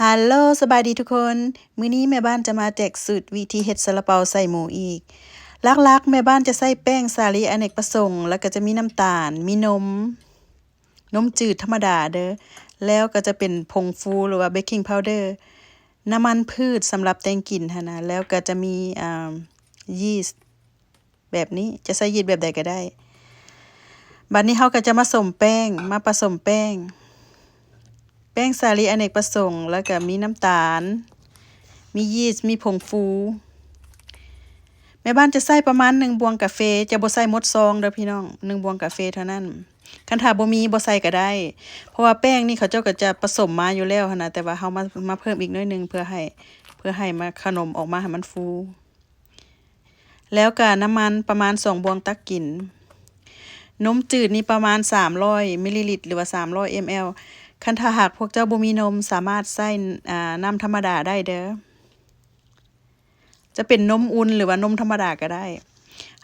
ຮາໂລ ສະບາຍດີທຸກຄົນ. ມື້ນີ້ແມ່ບ້ານຈະມາແຈກສູດວິທີເຮັດຊາລາເປົາໃສ່ໝູອີກ. ຫຼັກໆ ແມ່ບ້ານຈະໃຊ້ແປ້ງສາລີອະເນກປະສົງ ແລ້ວກໍຈະມີນ້ຳຕານ, ມີນົມ, ນົມຈືດທຳມະດາເດີ້, ແລ້ວກໍຈະເປັນຜົງຟູ ຫຼືວ່າ ເບກກິງພາວເດີ, ນ້ຳມັນພືດສຳລັບແຕ່ງກິນຫັ້ນນະ, ແລ້ວກໍຈະມີ ອ່າ ຢີສ ແບບນີ້ ຈະໃສ່ຢີສແບບໃດກໍໄດ້. ບັດນີ້ເຮົາກໍຈະມາສົມແປ້ງ ມາປະສົມແປ້ງ ແປ້ງສາລີອະເນກປະສົງ ແລ້ວກໍມີນ້ຳຕານ, ມີຢີສ, ມີຜົງຟູ. ແມ່ບ້ານຈະໃສ່ປະມານໜຶ່ງບ່ວງກາເຟ, ຈະບໍ່ໃສ່ໝົດຊອງເດີ້ພີ່ນ້ອງ, ໜຶ່ງບ່ວງກາເຟເທົ່ານັ້ນ. ຄັນຖ້າບໍ່ມີ ບໍ່ໃສ່ກໍໄດ້, ເພາະວ່າແປ້ງນີ້ເຂົາເຈົ້າກໍຈະປະສົມມາຢູ່ແລ້ວຫັ້ນນະ, ແຕ່ວ່າເຮົາມາ ມາເພີ່ມອີກໜ້ອຍໜຶ່ງ ເພື່ອໃຫ້ ເພື່ອໃຫ້ມາ ຂະໜົມອອກມາໃຫ້ມັນຟູ. ແລ້ວກະນ້ຳມັນປະມານສອງບ່ວງຕັກກິນ, ນົມຈືດນີ້ປະມານສາມຮ້ອຍມິນລີລິດ ຫຼືວ່າສາມຮ້ອຍເອັມແອລ. ຄັນຖ້າຫາກພວກເຈົ້າບໍ່ມີນົມ ສາມາດໃຊ້ ອ່າ ນ້ຳທຳມະດາໄດ້ເດີ້, ຈະເປັນນົມອຸ່ນ ຫຼືວ່ານົມທຳມະດາກໍໄດ້.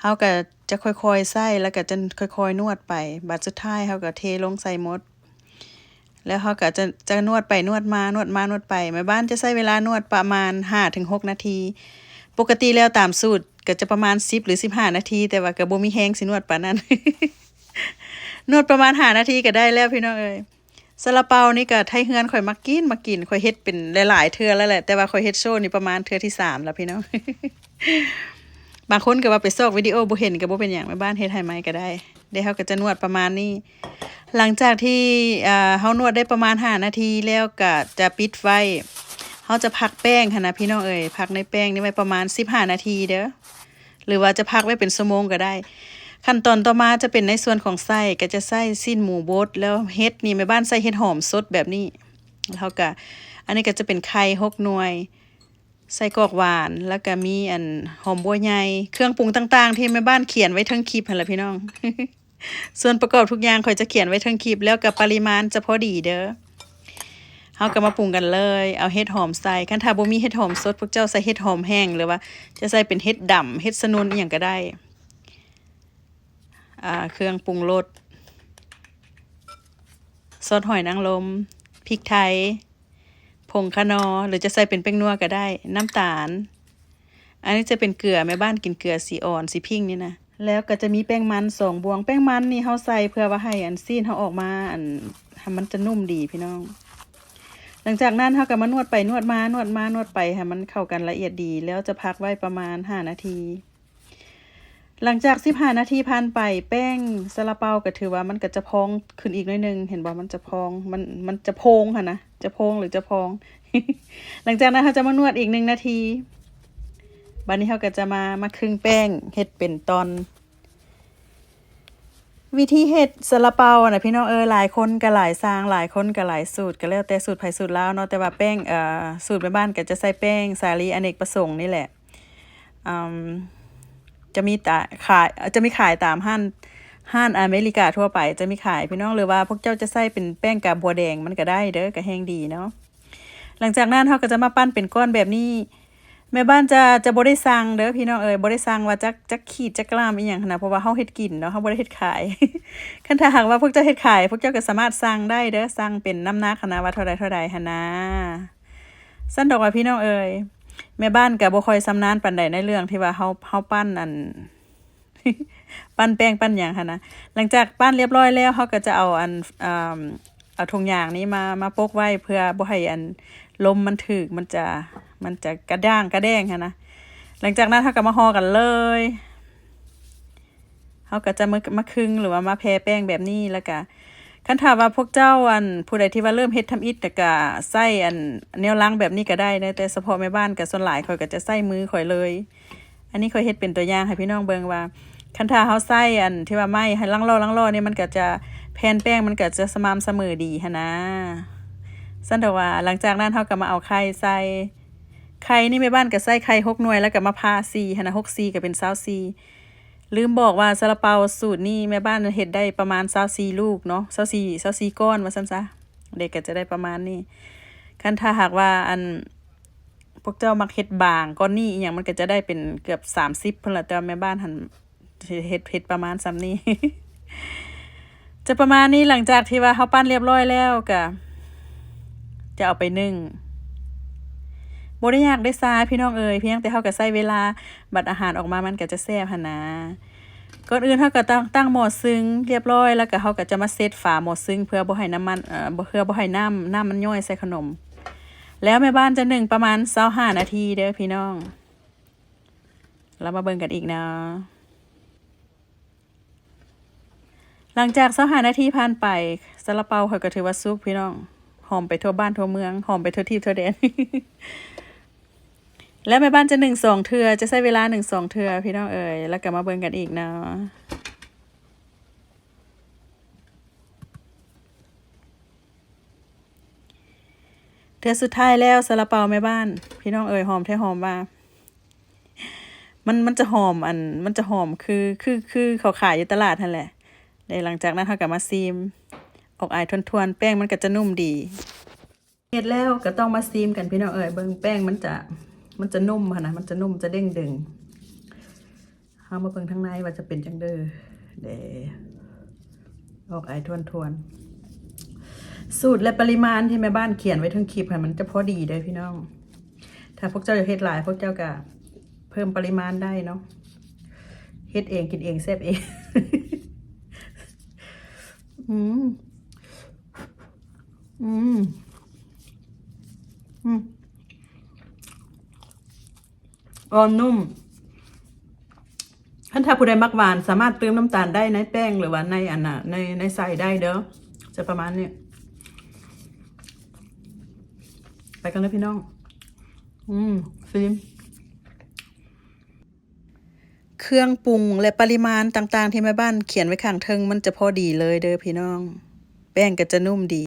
ເຮົາກະຈະຄ່ອຍໆໃສ່ ແລ້ວກະຈະຄ່ອຍໆນວດໄປ, ບາດສຸດທ້າຍເຮົາກະເທລົງໃສ່ໝົດ. ແລ້ວເຮົາກໍຈະ ຈະນວດໄປນວດມາ ນວດມານວດໄປ. ແມ່ບ້ານຈະໃຊ້ເວລານວດປະມານຫ້າເຖິງຫົກນາທີ. ປົກກະຕິແລ້ວຕາມສູດກໍຈະປະມານສິບ ຫຼື ສິບຫ້ານາທີ, ແຕ່ວ່າກໍບໍ່ມີແຮງຊິນວດປານນັ້ນ. ນວດປະມານຫ້ານາທີກໍໄດ້ແລ້ວພີ່ນ້ອງເອີຍ. ຊາລາເປົານີ້ກໍໄທເຮືອນຂ້ອຍມັກກິນ ມັກກິນ, ຂ້ອຍເຮັດເປັນຫຼາຍໆເທື່ອແລ້ວແຫຼະ, ແຕ່ວ່າຂ້ອຍເຮັດໂຊນີ້ປະມານເທື່ອທີສາມແລ້ວພີ່ນ້ອງ. ບາງຄົນກໍວ່າໄປຊອກວິດີໂອບໍ່ເຫັນກໍບໍ່ເປັນຫຍັງ, ແມ່ບ້ານເຮັດໃຫ້ໃໝ່ກໍໄດ້. ແລ້ວເຮົາກໍຈະນວດປະມານນີ້. ຫຼັງຈາກທີ່ ເອີ ເຮົານວດໄດ້ປະມານຫ້ານາທີແລ້ວກໍຈະປິດໄວ້. ເຮົາຈະພັກແປ້ງຫັ້ນນະພີ່ນ້ອງເອີຍ, ພັກໃນແປ້ງນີ້ໄວ້ປະມານສິບຫ້ານາທີເດີ້, ຫຼືວ່າຈະພັກໄວ້ເປັນຊົ່ວໂມງກໍໄດ້. ຂັ້ນຕອນຕໍ່ມາຈະເປັນໃນສ່ວນຂອງໄສ້, ກໍຈະໃຊ້ຊີ້ນໝູບົດ, ແລ້ວເຫັດນີ້ແມ່ບ້ານໃສ່ເຫັດຫອມສົດແບບນີ້. ແລ້ວເຮົາກໍ ອັນນີ້ກໍຈະເປັນໄຂ່ຫົກໜ່ວຍ, ໄສ້ກອກຫວານ, ແລ້ວກະມີອັນຫອມບົວໃຫຍ່, ເຄື່ອງປຸງຕ່າງໆທີ່ແມ່ບ້ານຂຽນໄວ້ເທິງຄລິບຫັ້ນລະພີ່ນ້ອງ. ສ່ວນປະກອບທຸກຢ່າງຂ້ອຍຈະຂຽນໄວ້ເທິງຄລິບ, ແລ້ວກະປະລິມານຈະພໍດີເດີ້. ເຮົາກະມາປຸງກັນເລີຍ, ເອົາເຫັດຫອມໃສ່. ຄັນຖ້າບໍ່ມີເຫັດຫອມສົດ, ພວກເຈົ້າໃສ່ເຫັດຫອມແຫ້ງ ຫຼືວ່າຈະໃສ່ເປັນເຫັດດຳ, ເຫັດສະໜຸນ ອີ່ຫຍັງກະໄດ້. ອ່າ ເຄື່ອງປຸງລົດ, ຊອດຫອຍນາງລົມ, ພິກໄທ, ຜົງຂະໜໍ ຫຼືຈະໃສ່ເປັນແປ້ງນົວກໍໄດ້, ນ້ຳຕານ. ອັນນີ້ຈະເປັນເກືອ, ແມ່ບ້ານກິນເກືອສີອ່ອນ, ສີພິ້ງນີ້ນະ. ແລ້ວກໍຈະມີແປ້ງມັນສອງບ່ວງ. ແປ້ງມັນນີ້ເຮົາໃສ່ເພື່ອວ່າໃຫ້ອັນຊີ້ນເຮົາອອກມາ ອັນ ໃຫ້ມັນຈະນຸ້ມດີພີ່ນ້ອງ. ຫຼັງຈາກນັ້ນເຮົາກໍມານວດໄປນວດມາ, ນວດມານວດໄປໃຫ້ມັນເຂົ້າກັນລະອຽດດີ, ແລ້ວຈະພັກໄວ້ປະມານຫ້ານາທີ. ຫຼັງຈາກສິບຫ້ານາທີຜ່ານໄປ, ແປ້ງຊາລາເປົາກໍຖືວ່າມັນກໍຈະພອງຂຶ້ນອີກໜ້ອຍໜຶ່ງ, ເຫັນບໍ່? ມັນຈະພອງ, ມັນ ມັນຈະໂພງຫັ້ນນະ, ຈະໂພງ ຫຼື ຈະພອງ. ຫຼັງຈາກນັ້ນເຮົາຈະມານວດອີກໜຶ່ງນາທີ. ບາດນີ້ເຮົາກໍຈະມາ ມາຄຶງແປ້ງເຮັດເປັນຕ່ອນ. ວິທີເຮັດຊາລາເປົານະ ພີ່ນ້ອງເອີຍ, ຫຼາຍຄົນກໍຫຼາຍຊ່າງ, ຫຼາຍຄົນກໍຫຼາຍສູດ, ກໍແລ້ວແຕ່ສູດໃຜສູດລາວເນາະ, ແຕ່ວ່າແປ້ງ ເອີ ສູດແມ່ບ້ານກໍຈະໃສ່ແປ້ງສາລີອະເນກປະສົງນີ້ແຫຼະ. ອາ ຈະມີຕາ ຂາຍ ຈະມີຂາຍຕາມຮ້ານ ຮ້ານອາເມລິກາທົ່ວໄປຈະມີຂາຍພີ່ນ້ອງ, ຫຼືວ່າພວກເຈົ້າຈະໃຊ້ເປັນແປ້ງກາບບົວແດງມັນກໍໄດ້ເດີ້, ກໍແຮງດີເນາະ. ຫຼັງຈາກນັ້ນເຮົາກໍຈະມາປັ້ນເປັນກ້ອນແບບນີ້. ແມ່ບ້ານຈະ ຈະບໍ່ໄດ້ຊັ່ງເດີ້ພີ່ນ້ອງເອີຍ, ບໍ່ໄດ້ຊັ່ງວ່າຈັກ ຈັກຂີດຈັກກຣາມອີ່ຫຍັງຫັ້ນນະ, ເພາະວ່າເຮົາເຮັດກິນເນາະ, ເຮົາບໍ່ໄດ້ເຮັດຂາຍ. ຄັນຖ້າຫາກວ່າພວກເຈົ້າເຮັດຂາຍ, ພວກເຈົ້າກໍສາມາດຊັ່ງໄດ້ເດີ້, ຊັ່ງເປັນນ້ຳໜັກຫັ້ນນະ, ວ່າເທົ່າໃດເທົ່າໃດຫັ້ນນະ. ຊັ້ນດອກວ່າພີ່ນ້ອງເອີຍ, ແມ່ບ້ານກໍບໍ່ຄ່ອຍຊຳນານປານໃດໃນເລື່ອງທີ່ວ່າເຮົາ ເຮົາປັ້ນອັນ ປັ້ນແປ້ງປັ້ນຫຍັງຫັ້ນນະ. ຫຼັງຈາກປັ້ນລຽບຮ້ອຍແລ້ວ, ເຮົາກໍຈະເອົາອັນ ເອີ່ມ ເອົາຖົງຢາງນີ້ມາ ມາປົກໄວ້ ເພື່ອບໍ່ໃຫ້ອັນລົມມັນຖືກ, ມັນຈະ ມັນຈະກະດ້າງກະແດ້ງຫັ້ນນະ. ຫຼັງຈາກນັ້ນເຮົາກໍມາຫໍ່ກັນເລີຍ. ເຮົາກໍຈະມາ ມາຄຶງ ຫຼືວ່າມາແຜ່ແປ້ງແບບນີ້. ແລ້ວກະ ຄັນຖ້າວ່າພວກເຈົ້າ ອັນ ຜູ້ໃດທີ່ວ່າເລີ່ມເຮັດທຳອິດ ແລ້ວກະໃຊ້ອັນແນວລັງແບບນີ້ກໍໄດ້ເນາະ, ແຕ່ສະເພາະແມ່ບ້ານກໍສ່ວນຫຼາຍຂ້ອຍກໍຈະໃຊ້ມືຂ້ອຍເລີຍ. ອັນນີ້ຂ້ອຍເຮັດເປັນຕົວຢ່າງໃຫ້ພີ່ນ້ອງເບິ່ງວ່າ ຄັນຖ້າເຮົາໃຊ້ອັນທີ່ວ່າໄມ້ໃຫ້ລັງລໍ້ໆນີ້ ມັນກໍຈະ ແຜ່ນແປ້ງມັນກໍຈະສະໝ່ຳສະເໝີດີຫັ້ນນາ. ຊັ້ນດອກວ່າ ຫຼັງຈາກນັ້ນເຮົາກໍມາເອົາໄຂ່ໃສ່. ໄຂ່ນີ້ແມ່ບ້ານກໍໃສ່ໄຂ່ຫົກໜ່ວຍ ແລ້ວກໍມາຜ່າສີ່ຫັ້ນນະ, ຫົກສີ່ກໍເປັນຊາວສີ່. ລືມບອກວ່າຊາລາເປົາສູດນີ້ແມ່ບ້ານເຮັດໄດ້ປະມານຊາວສີ່ລູກເນາະ, ຊາວສີ່ ຊາວສີ່ກ້ອນວ່າຊັ້ນຊະ, ເດັກກໍຈະໄດ້ປະມານນີ້. ຄັນຖ້າຫາກວ່າ ອັນ ພວກເຈົ້າມັກເຮັດບາງກວ່ານີ້ອີ່ຫຍັງ, ມັນກໍຈະໄດ້ເປັນເກືອບສາມສິບພຸ້ນລະ, ແຕ່ວ່າແມ່ບ້ານຫັ້ນເຮັດ ເຮັດປະມານສ່ຳນີ້ ຈະປະມານນີ້. ຫຼັງຈາກທີ່ວ່າເຮົາປັ້ນລຽບຮ້ອຍແລ້ວ ກໍຈະເອົາໄປໜຶ້ງ. ບໍ່ໄດ້ຍາກໄດ້ຊາພີ່ນ້ອງເອີຍ ພຽງແຕ່ເຮົາກໍໃຊ້ເວລາ ບັດອາຫານອອກມາມັນກໍຈະແຊບຫັ້ນນາ. ກ່ອນອື່ນເຮົາກໍຕັ້ງ ຕັ້ງໝໍ້ຊຶງຮຽບຮ້ອຍ ແລ້ວກໍເຮົາກໍຈະມາເຊັດຝາໝໍ້ຊຶງ ເພື່ອບໍ່ໃຫ້ນ້ຳມັນ ເອີ ບໍ່ ເພື່ອບໍ່ໃຫ້ນ້ຳ ນ້ຳມັນຍ້ອຍໃສ່ຂະໜົມ. ແລ້ວແມ່ບ້ານຈະໜຶ້ງປະມານຊາວຫ້ານາທີເດີພີ່ນ້ອງ. ແລ້ວມາເບິ່ງກັນອີກເນາະ. ຫຼັງຈາກຊາວຫ້ານາທີຜ່ານໄປ ຊາລາເປົາຂ້ອຍກໍຖືວ່າສຸກພີ່ນ້ອງ ຫອມໄປທົ່ວບ້ານທົ່ວເມືອງ ຫອມໄປທົ່ວທີບທົ່ວແດນ. ແລ້ວແມ່ບ້ານຈະໜຶ້ງສອງເທື່ອ ຈະໃຊ້ເວລາໜຶ້ງສອງເທື່ອພີ່ນ້ອງເອີຍ ແລ້ວກໍມາເບິ່ງກັນອີກເນາະ. ເທື່ອສຸດທ້າຍແລ້ວ ຊາລາເປົາແມ່ບ້ານ ພີ່ນ້ອງເອີຍ ຫອມແທ້ຫອມວ່າ ມັນ ມັນຈະຫອມ ອັນ ມັນຈະຫອມຄື ຄື ຄືເຂົາຂາຍຢູ່ຕະຫຼາດຫັ້ນແຫຼະ. ແລ້ວຫຼັງຈາກນັ້ນເຮົາກໍມາຊີມ ອອກອາຍທວນໆ ແປ້ງມັນກໍຈະນຸ້ມດີ. ເຮັດແລ້ວກໍຕ້ອງມາຊີມກັນພີ່ນ້ອງເອີຍ ເບິ່ງແປ້ງມັນຈະ ມັນຈະນຸ້ມຫັ້ນນະ ມັນຈະນຸ້ມ ຈະເດ້ງດຶງ. ເຮົາມາເບິ່ງທາງໃນວ່າຈະເປັນຈັ່ງໃດເດ້. ອອກອາຍທວນໆ. ສູດ ແລະ ປະລິມານທີ່ແມ່ບ້ານຂຽນໄວ້ເທິງຄລິບຫັ້ນ ມັນຈະພໍດີເດີພີ່ນ້ອງ. ຖ້າພວກເຈົ້າຢາກເຮັດຫຼາຍ ພວກເຈົ້າກະເພີ່ມປະລິມານໄດ້ເນາະ. ເຮັດເອງກິນເອງແຊບເອງ. ອືມ ອືມ ອືມ ອ່ອນນຸ້ມ. ຄັນຖ້າຜູ້ໃດມັກຫວານ ສາມາດຕື່ມນ້ຳຕານໄດ້ໃນແປ້ງ ຫຼືວ່າໃນອັນນ່າ ໃນ ໃນໄສ້ໄດ້ເດີ. ຈະປະມານນີ້. ໄປກັນເດີພີ່ນ້ອງ. ອືມ ຊີມ. ເຄື່ອງປຸງ ແລະ ປະລິມານຕ່າງໆ ທີ່ແມ່ບ້ານຂຽນໄວ້ຂ້າງເທິງ ມັນຈະພໍດີເລີຍເດີພີ່ນ້ອງ. ແປ້ງກໍຈະນຸ້ມດີ.